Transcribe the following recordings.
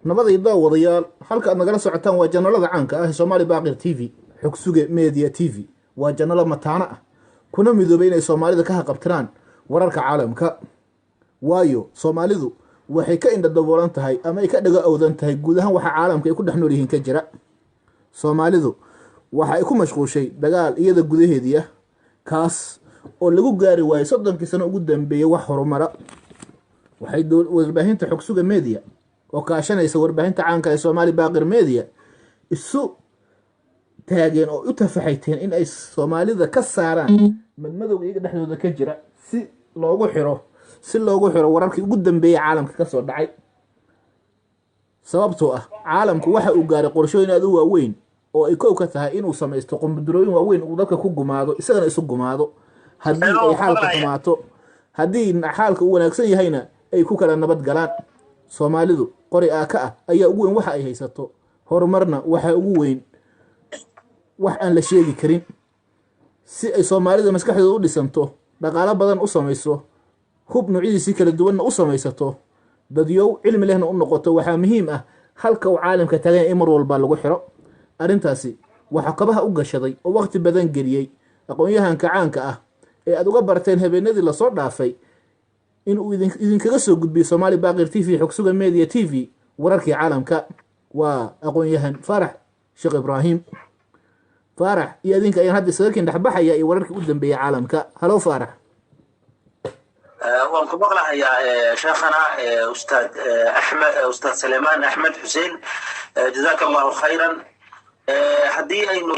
Nabad iyo daawadayaal, halka aad nagala socotaan waa channelada caanka ah ee Soomaali Baaqir TV, Xogsuge Media TV. Waa channelo mataano ah, kuna midoobay inay Soomaalida ka haqabtiraan wararka caalamka, waayo Soomaalidu waxay ka indha daboolan tahay ama ay ka dhaga awdan tahay guud ahaan waxa caalamka ay ku dhex nool yihiin ka jira. Soomaalidu waxa ay ku mashquushay dagaal iyada gudaheedii ah, kaas oo lagu gaari waayey 30kii sano ugu dambeeyey wax horumara. Waxay warbaahinta Xogsuga Media oo kaashanaysa warbaahinta caanka ee Soomaali Baaqir Media isu taageen oo u tafaxayteen in ay Soomaalida ka saaraan madmadowga iyaga dhexdooda ka jira, si loogu xiro wararkii ugu dambeeyey caalamka kasoo dhacay, sababtoo ah caalamku waxa uu gaaray qorshooyin aad u waaweyn oo ay kow ka tahay inuu samaysto qumbuldurooyin waaweyn uu dadka ku gumaado, isagana isu gumaado haddii ay xaalka xumaato. Haddii xaalka uu wanaagsan yahayna, ay ku kala nabad galaan. Soomaalidu qori aaka ah ayaa ugu weyn waxa ay haysato, horumarna waxa ugu weyn wax aan la sheegi karin. Si ay Soomaalida maskaxdooda u dhisanto, dhaqaalo badan u samayso, hub noocyadiisii kala duwanna u samaysato, dadyow cilmi lehna u noqoto, waxaa muhiim ah halka uu caalamka tagan in mar walba lagu xiro. Arrintaasi waxaa kabaha u gashaday oo waqti badan geliyey aqoon-yahanka caanka ah ee aad uga barteen habeenadii lasoo dhaafay inuu idinkaga soo gudbiyo Soomaali Baaqir TV, Xogsuga Media TV, wararkii caalamka. Waa aqoon-yahan Faarax Sheekh Ibraahim. Faarax iyo adinka ayaan hadda isaga kin dhexbaxaya iyo wararkii u dambeeyey caalamka. Halo, Faarax. Waan ku maqlahayaa, sheekhana Ustaad Axmed, Ustaad Saleymaan Axmed Xuseen, jazaaka Allahu khayran. Haddii aynu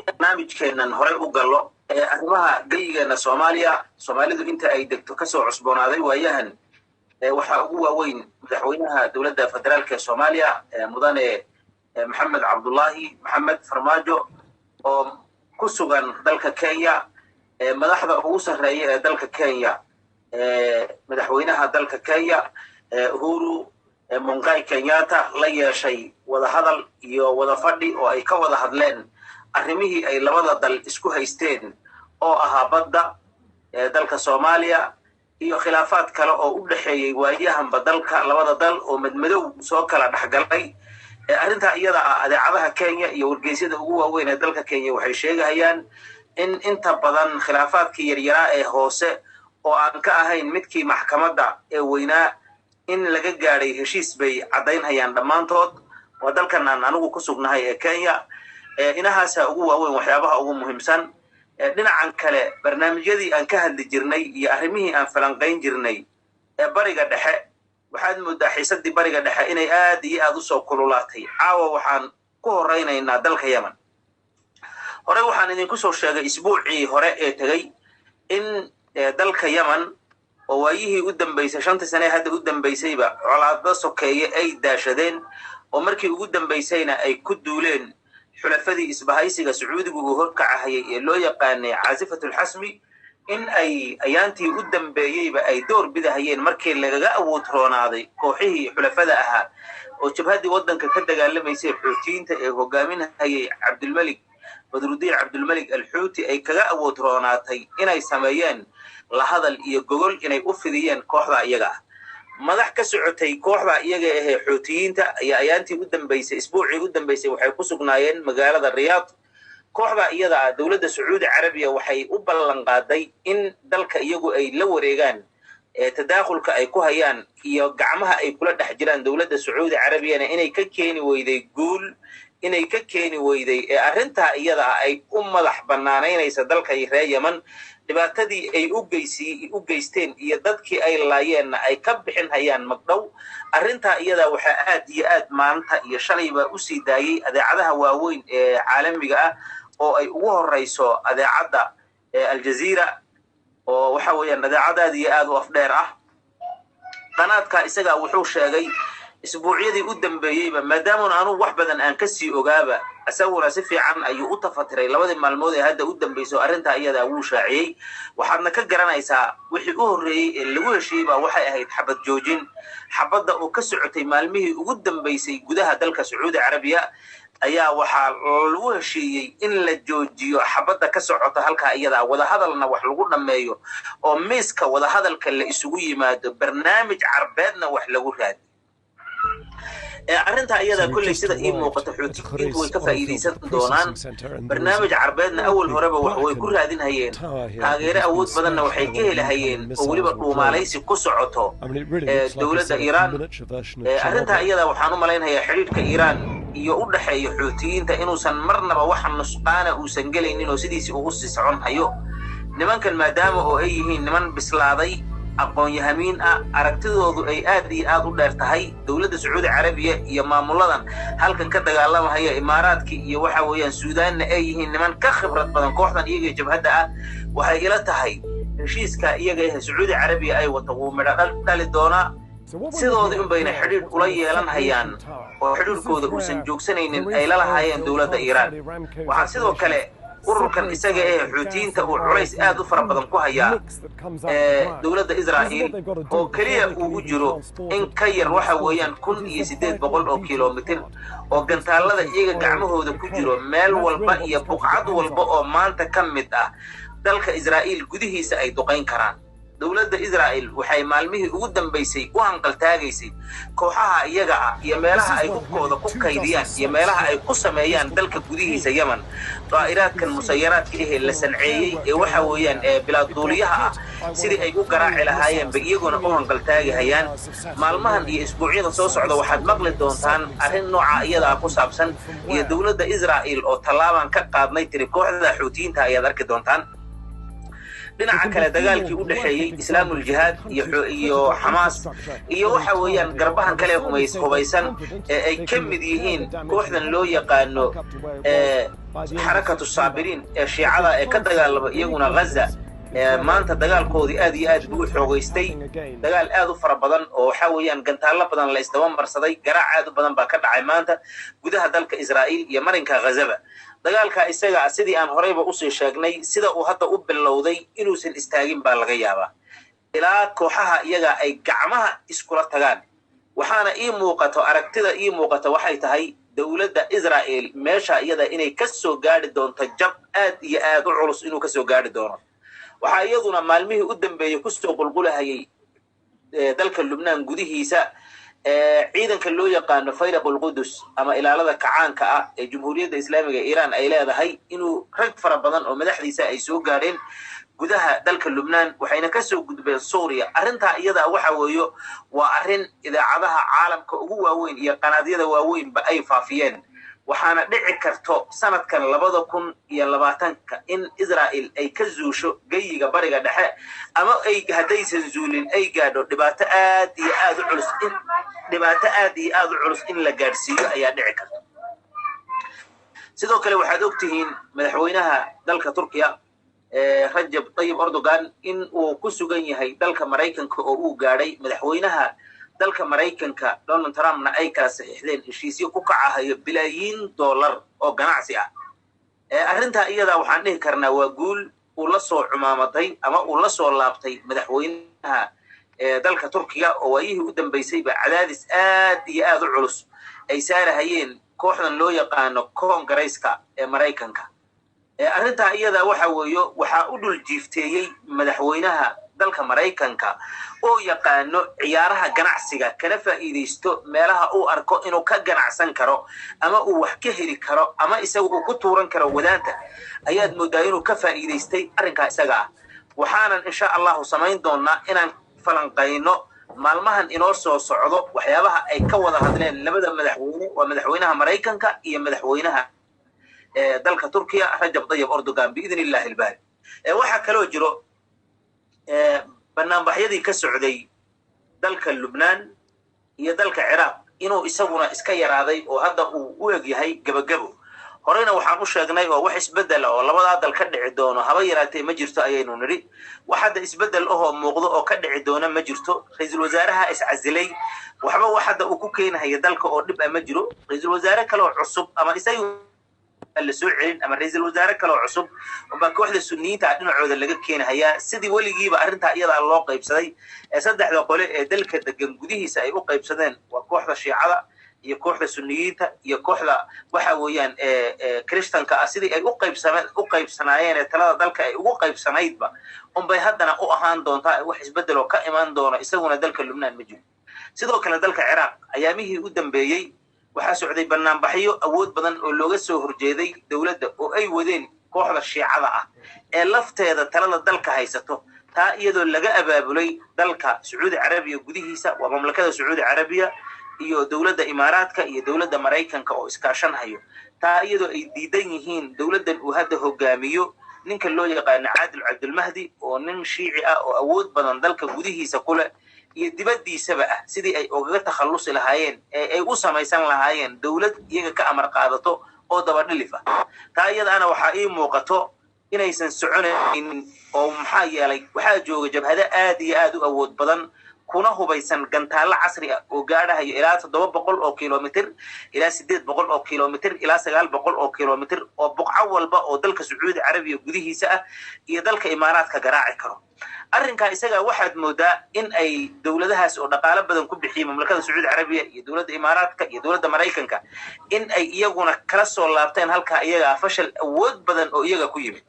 barnaamijkeennan horey u gallo, arrimaha geyigeena Soomaaliya, Soomaalidu inta ay degto kasoo cusboonaaday waayahan, waxaa ugu waaweyn madaxweynaha Dowladda Federaalka ee Soomaaliya, Mudane Maxamed Cabdullaahi Maxamed Farmaajo, oo ku sugan dalka Kenya. Madaxda ugu sarreeya ee dalka Kenya, madaxweynaha dalka Kenya Uhuru Mungai Kenyatta, la yeeshay wadahadal iyo wada fadhi oo ay ka wada hadleen arrimihii ay labada dal isku haysteen oo ahaa badda dalka Soomaaliya iyo khilaafaad kale oo u dhexeeyey waayahanba dalka labada dal oo madmadow soo kala dhexgalay. Arrintaa iyada ah, adeecadaha Kenya iyo wargeysyada ugu waaweyn ee dalka Kenya waxay sheegahayaan in inta badan khilaafaadkii yaryaraa ee hoose, oo aan ka ahayn midkii maxkamadda ee weynaa, in laga gaadhay heshiis bay caddaynhayaan dhammaantood. Waa dalkan aan anigu ku sugnahay ee Kenya. Inahaasaa ugu waaweyn waxyaabaha ugu muhiimsan. Dhinacan kale, barnaamijyadii aan ka hadli jirnay iyo arrimihii aan falanqayn jirnay ee Bariga Dhexe, waxaad moodaa xiisaddii Bariga Dhexe inay aad iyo aad usoo kululaatay. Caawa waxaan ku horaynaynaa dalka Yemen. Horey waxaan idinku soo sheegay isbuucii hore ee tegey in dalka Yemen oo waayihii u dambaysay, 5-tii sane hadda u dambaysayba, colaado sokeeye ay daashadeen, oo markii ugu dambaysayna ay ku duuleen xulafadii isbahaysiga Sacuudigu uu horkacahayay ee loo yaqaanay Caasifatulxasmi, in ay ayaantii u dambeeyeyba ay door bidahayeen, markii lagaga awood roonaaday kooxihii xulafada ahaa oo jabhaddii waddanka ka dagaalamaysay Xuutiyiinta ee hogaaminhayay Cabdulmelik Badrudiin Cabdulmelik Alxuuti ay kaga awood roonaatay, inay sameeyeen la hadal iyo gogol inay u fidiyeen kooxda iyaga ah. Madax ka socotay kooxda iyaga ahee Xuutiyiinta ayaa ayaantii u dambaysay, isbuucii u dambaysay, waxay ku sugnaayeen magaalada Riyaad. Kooxda iyada ah dowladda Sacuudi Carabiya waxay u ballan qaaday in dalka iyagu ay la wareegaan, tadaakhulka ay ku hayaan iyo gacmaha ay kula dhex jiraan dowladda Sacuudi Carabiyana inay ka keeni weyday guul, inay ka keeni weyday ee arrintaa iyada ah ay u madax bannaanaynaysa dalka reer Yemen, dhibaatadii ay u geysteen iyo dadkii ay laayeenna ay ka bixin hayaan magdhow. Arrintaa iyadaa waxaa aad iyo aad maanta iyo shalayba usii daayey adeecadaha waaweyn ee caalamiga ah, oo ay ugu horeyso adeecadda Aljazeera, oo waxa weeyaan adeecad aad iyo aad u afdheer ah. Qanaadka isagaa wuxuu sheegay isbuucyadii u dambeeyeyba, maadaamun anugu wax badan aan kasii ogaaba, isaguna si fiican ayuu u tafatiray labadii maalmood ee hadda u dambayso, arrintaa iyadaa wuu shaaciyey. Waxaadna ka garanaysaa wixii u horreeyey ee lagu heshiiyey baa waxay ahayd xabad joojin, xabadda oo ka socotay maalmihii ugu dambaysay gudaha dalka Sacuudi Carabiya. Ayaa waxaa lagu heshiiyey in la joojiyo xabadda ka socota halkaa iyadaa, wadahadalna wax lagu dhammeeyo, oo miiska wadahadalka la isugu yimaado, barnaamij Carbeedna wax lagu raadiyo. Arrintaa iyadaa kolley sida ii muuqata Xuutiyiintu way ka faa'iidaysan doonaan. Barnaamij Carbeedna awal horeba wax way ku raadinhayeen, taageero awood badanna waxay ka helahayeen oo weliba dhuumaalaysi ku socoto dowladda Iiraan. Arrintaa iyadaa waxaan u malaynhayaa xidhiidhka Iiraan iyo u dhexeeya Xuutiyiinta inuusan marnaba wax nusqaana uusan gelaynin oo sidiisii ugu sii socon hayo. Nimankan maadaama oo ay yihiin niman bislaaday, aqoon-yahamiin ah, aragtidoodu ay aad iyo aad u dheer tahay, dowladda Sacuudi Carabiya iyo maamuladan halkan ka dagaalamahaya, Imaaraadka iyo waxa weeyaan Suudaanna, ay yihiin niman ka khibrad badan kooxdan iyaga jabhadda ah, waxay ila tahay heshiiska iyaga eh Sacuudi Carabiya ay wato wuu midho dhali doonaa. Sidoodii un bayna xidhiidh ula yeelan hayaan oo xidhiidhkooda uusan joogsanaynin ay la lahaayeen dowladda Iiraan. Waxaa sidoo kale ururkan isaga ee Xuutiyiinta uu culays aad u fara badan ku hayaa dowladda Israa'iil, oo keliya uu u jiro in ka yar waxa weeyaan 1800 oo kilomitir, oo gantaallada iyaga gacmahooda ku jiro meel walba iyo buqcad walba oo maanta ka mid ah dalka Israa'iil gudihiisa ay duqayn karaan. Dowladda Israa'il waxay maalmihii ugu dambaysay u hanqaltaagaysay kooxaha iyaga ah iyo meelaha ay hubkooda ku kaydiyaan iyo meelaha ay ku sameeyaan dalka gudihiisa Yemen. Daa'iraadkan musayaraadka ahee la sanceeyey ee waxa weeyaan ee bilaaduuliyaha ah sidii ay u garaaci lahaayeen bay iyaguna u hanqaltaagahayaan. Maalmahan iyo isbuucyada soo socda waxaad maqli doontaan arrin nooca iyadaa ku saabsan iyo dowladda Israa'iil oo tallaabaan ka qaadnay tiri kooxda Xuutiyiinta ayaad arki doontaan. Dhinaca kale, dagaalkii u dhexeeyey Islaamul Jihaad iyo Xamaas iyo waxa weeyaan garbahan kale hubaysan ee ay ka mid yihiin kooxdan loo yaqaano Xarakatu Saabiriin ee Shiicada ee ka dagaalama iyaguna Ghaza, maanta dagaalkoodii aad iyo aad buu u xoogaystay. Dagaal aad u fara badan oo waxa weeyaan gantaallo badan la isdaba marsaday, garaac aad u badan baa ka dhacay maanta gudaha dalka Israa'iil iyo marinka Ghazaba. Dagaalka isaga sidii aan horeyba usii sheegnay, sida uu hadda u bilowday inuusan istaagin baa laga yaabaa ilaa kooxaha iyaga ay gacmaha iskula tagaan. Waxaana ii muuqato, aragtida ii muuqato waxay tahay dowladda Israa'il meesha iyada inay ka soo gaadhi doonto jab aad iyo aad u culus inuu kasoo gaadhi doono. Waxaa iyaduna maalmihii u dambeeyey kusoo qulqulahayay dalka Lubnaan gudihiisa ciidanka loo yaqaano Fayraq Ulqudus ama ilaalada kacaanka ah ee Jumhuuriyadda Islaamiga Iiraan ay leedahay, inuu rag fara badan oo madaxdiisa ay soo gaadheen gudaha dalka Lubnaan, waxayna kasoo gudbeen Suuriya. Arrintaa iyada waxa weeyo waa arrin idaacadaha caalamka ugu waaweyn iyo qanaadyada waaweynba ay faafiyeen. Waxaana dhici karto sanadkan 2020-ka in Israa'il ay ka zuusho geyiga Bariga Dhexe, ama ay haddaysan zuulin ay gaadho dhibaato aad iyo aad u culus. In dhibaato aad iyo aad u culus in la gaadhsiiyo ayaa dhici karta. Sidoo kale waxaad og tihiin madaxweynaha dalka Turkiya, Rajab Tayib Erdogan, in uu ku sugan yahay dalka Maraykanka oo uu gaadhay. Madaxweynaha dalka Maraykanka Donald Trumpna ay kala saxiixdeen heshiisyo ku kacahayo bilaayiin dollar oo ganacsi ah. Arrintaa iyadaa waxaan dhihi karnaa waa guul uu la soo cumaamatay ama uu la soo laabtay madaxweynaha dalka Turkiga, oo waayihii u dambaysayba cadaadis aad iyo aad u culus ay saarahayeen kooxdan loo yaqaano Koongareyska ee Maraykanka. Arrintaa iyadaa waxa weeyo waxaa u dhul jiifteeyey madaxweynaha dalka Maraykanka oo yaqaano ciyaaraha ganacsiga, kana faa'iidaysto meelaha uu arko inuu ka ganacsan karo ama uu wax ka heli karo ama isaga uu ku tuuran karo wadaanta, ayaad moodaa inuu ka faa'iidaystay arrinkaa isaga ah. Waxaanan insha Allahu samayn doonaa inaan falanqayno maalmahan inoo soo socdo waxyaabaha ay ka wada hadleen labada madaxweyne, waa madaxweynaha Maraykanka iyo madaxweynaha dalka Turkiya Rajab Tayib Erdogan, biidni Illahi ilbaari. Waxaa kaloo jiro banaanbaxyadii ka socday dalka Lubnaan iyo dalka Ciraaq inuu isaguna iska yaraaday oo hadda uu u eg yahay gebagebo. Horeyna waxaan u sheegnay oo wax isbeddela oo labadaa dal ka dhici doono haba yaraatee ma jirto ayaynu nidhi. Wax hadda isbeddel ahoo muuqdo oo ka dhici doona ma jirto. Ra-iisul wasaaraha iscasilay, waxba wax hadda uu ku keenahaya dalka oo dhib ah ma jiro. Ra-iisul wasaare kaleoo cusub ama isaga la soo celin ama ra-iisul wasaare kaleoo cusub baa kooxda Suniyiinta ah dhinacooda laga keenahayaa, sidii weligiiba arrintaa iyadaa loo qaybsaday ee saddexda qole ee dalka degan gudihiisa ay u qaybsadeen, waa kooxda Shiicada iyo kooxda Suniyiinta iyo kooxda waxa weeyaan Kristanka ah. Sidii ay u qaybsanaayeen ee talada dalka ay ugu qaybsanaydba unbay haddana u ahaan doontaa. Wax isbeddeloo ka imaan doono isaguna dalka Lubnaan ma jiro. Sidoo kale dalka Ciraaq ayaamihii u dambeeyey waxaa socday banaanbaxyo awood badan oo looga soo horjeeday dowladda oo ay wadeen kooxda Shiicada ah ee lafteeda talada dalka haysato, taa iyadoo laga abaabulay dalka Sacuudi Carabiya gudihiisa. Waa Mamlakada Sacuudi Carabiya iyo dowladda Imaaraadka iyo dowladda Maraykanka oo iskaashanhayo, taa iyadoo ay diidan yihiin dowladdan uu hadda hogaamiyo ninka loo yaqaano Caadil Cabdulmahdi, oo nin Shiici ah oo awood badan dalka gudihiisa kule iyo dibaddiisaba ah, sidii ay ogaga takhallusi lahaayeen ee ay u samaysan lahaayeen dowlad iyaga ka amar qaadato oo dabadhilif ah. Taa iyadaana waxaa ii muuqato inaysan soconaynin, oo maxaa yeelay waxaa jooga jabhado aad iyo aad u awood badan, kuna hubaysan gantaallo casri ah oo gaadhahayo ilaa 700 oo kilomitr, ilaa 800 oo kilomitr, ilaa 900 oo kilomitr, oo buqco walba oo dalka Sacuudi Carabiya gudihiisa ah iyo dalka Imaaraadka garaaci karo. Arrinkaa isaga waxaad moodaa in ay dowladahaas oo dhaqaalo badan ku bixiyey, Mamlakada Sacuudi Carabiya iyo dowladda Imaaraadka iyo dowladda Maraykanka, in ay iyaguna kala soo laabteen halkaa iyagaa fashal awood badan oo iyaga ku yimid.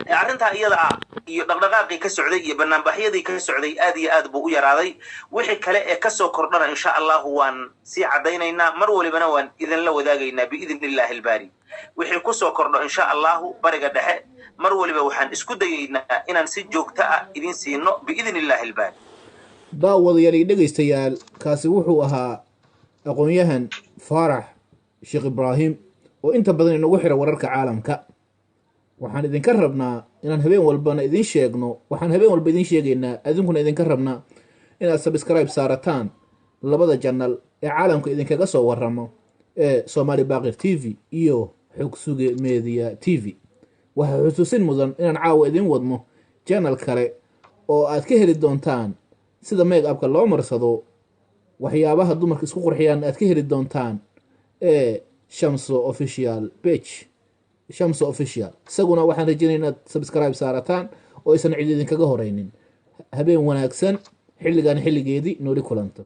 Arrintaa iyada ah iyo dhaqdhaqaaqii ka socday iyo banaanbaxyadii ka socday aad iyo aad buu u yaraaday. Wixii kale ee kasoo kordhana, insha Allahu, waan sii caddaynaynaa, mar walibana waan idinla wadaagaynaa biidni Illahi albaari. Wixii kusoo kordho, insha Allahu, Bariga Dhexe, mar waliba waxaan isku dayaynaa inaan si joogto ah idin siino biidni Illahi albaari. Daawadayaal iyo dhegaystayaal, kaasi wuxuu ahaa aqoon-yahan Faarax Sheekh Ibraahim oo inta badan inagu xira wararka caalamka. Waxaan idinka rabnaa inaan habeen walbana idin sheegno, waxaan habeen walba idin sheegaynaa, adinkuna idinka rabnaa inaad subscribe saarataan labada channel ee caalamka idinkaga soo waramo ee Soomaali Baaqir TV iyo Xogsuge Media TV. Waxaa xusuusin mudan inaan caawa idin wadno channel kale oo aad ka heli doontaan sida make upka loo marsado, waxyaabaha dumarka isku qurxiyaan aad ka heli doontaan, ee Shamso Official page, Shamso Official. Isaguna waxaan rajeynaya inaad subscribe saarataan oo aysan cid idinkaga horeynin. Habeen wanaagsan, xilligan xilligeedii nooli kulanto.